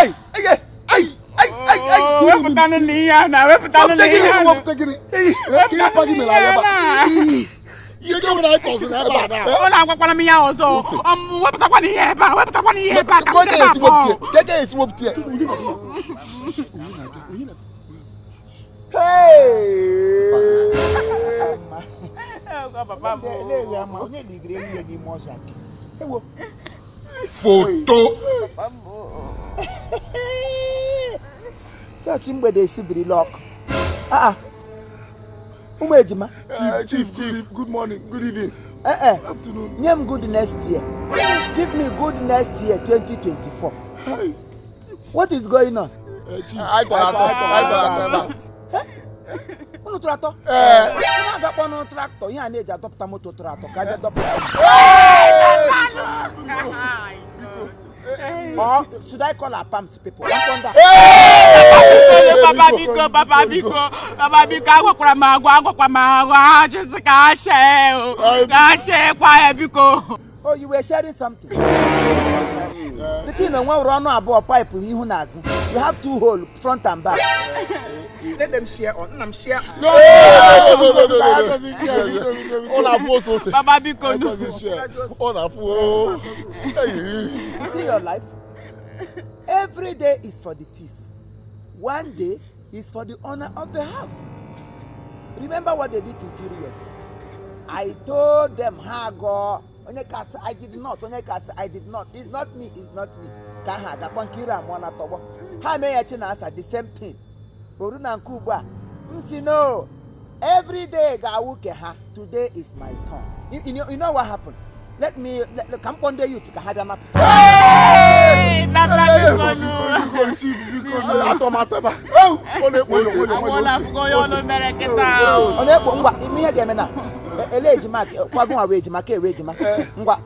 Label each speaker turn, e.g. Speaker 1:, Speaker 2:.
Speaker 1: Ai, ai, ai, ai, ai, ai.
Speaker 2: Oh, wepụtanụ na ihe a na wepụtanụ na ihe a na.
Speaker 3: Wepụta gịnị? Ka ihe pa gị mere anyị ebe a? Ihe gị mere anyị tọziri ebe a na.
Speaker 2: Ọ na-agwakwara m ihe ọzọ. Wepụtakwana ihe ebe a, wepụtakwana ihe ebe a ka m sebe abụọ.
Speaker 1: Ka e esi wepụta ya? Hey!
Speaker 4: Onye ligiri elu ya n'ime ọzọ akị. Ewo.
Speaker 3: Foto.
Speaker 4: Chọọchị mgbede esibirila ọkụ. Ah, ụmụ ejima.
Speaker 3: Chief, chief, chief, good morning, good evening.
Speaker 4: Eh, eh.
Speaker 3: Afternoon.
Speaker 4: Nye m good next year. Give me good next year 2024.
Speaker 3: Hey.
Speaker 4: What is going on?
Speaker 3: Chief.
Speaker 1: Anyị tọrọ atọ, anyị tọrọ atọ ebe a.
Speaker 4: Unu tụrụ atọ?
Speaker 1: Ee.
Speaker 4: Unu aga kpọnụ tractor, ihe a na-eji adọpụta moto tụrụ atọ, ka a bịa dọpụta. Or should I call our palms people?
Speaker 2: Papa biko, papa biko, papa biko, agwakwara m agwa, agwakwara m agwa, ha jụsị ka ha shee o, ka ha shee kwa ya biko.
Speaker 4: Oh, you were sharing something. The thing onwe nwere ọnụ abụọ, pipe ihu na azụ. You have two hole, front and back.
Speaker 5: Let them share on. Nna m, share.
Speaker 3: No, no, no, no, no, no, no. Ọ na-afụ ose ose.
Speaker 2: Papa biko nu.
Speaker 3: Ọ na-afụ o.
Speaker 4: You see your life? Every day is for the thief. One day is for the owner of the house. Remember what they did to Nkiru, your sister. I told them ha go. Onye kasị I did not, onye kasị I did not. It's not me, it's not me. Ka ha agakwa Nkiru amụọ na tọgbọ. Ha mee ya Chinasa the same thing. Oru na nke ugbu a, m si no. Every day ga-awụ ke ha. Today is my turn. You know what happened? Let me let, ka m kpọọ ndị youth ka ha bịa napụ.
Speaker 2: Hey, papa biko nu.
Speaker 3: Biko, chief, biko.
Speaker 1: Atọ m atọ ebe a. Ọ na-ekpo ose ose.
Speaker 2: Agwụla afụgo ya ọnụ mere kịta o.
Speaker 4: Ọ na-ekpo. Ngwa, ime ihe ga-eme na ele ejima kwago nwa wee ejima ka ewe ejima ngwa.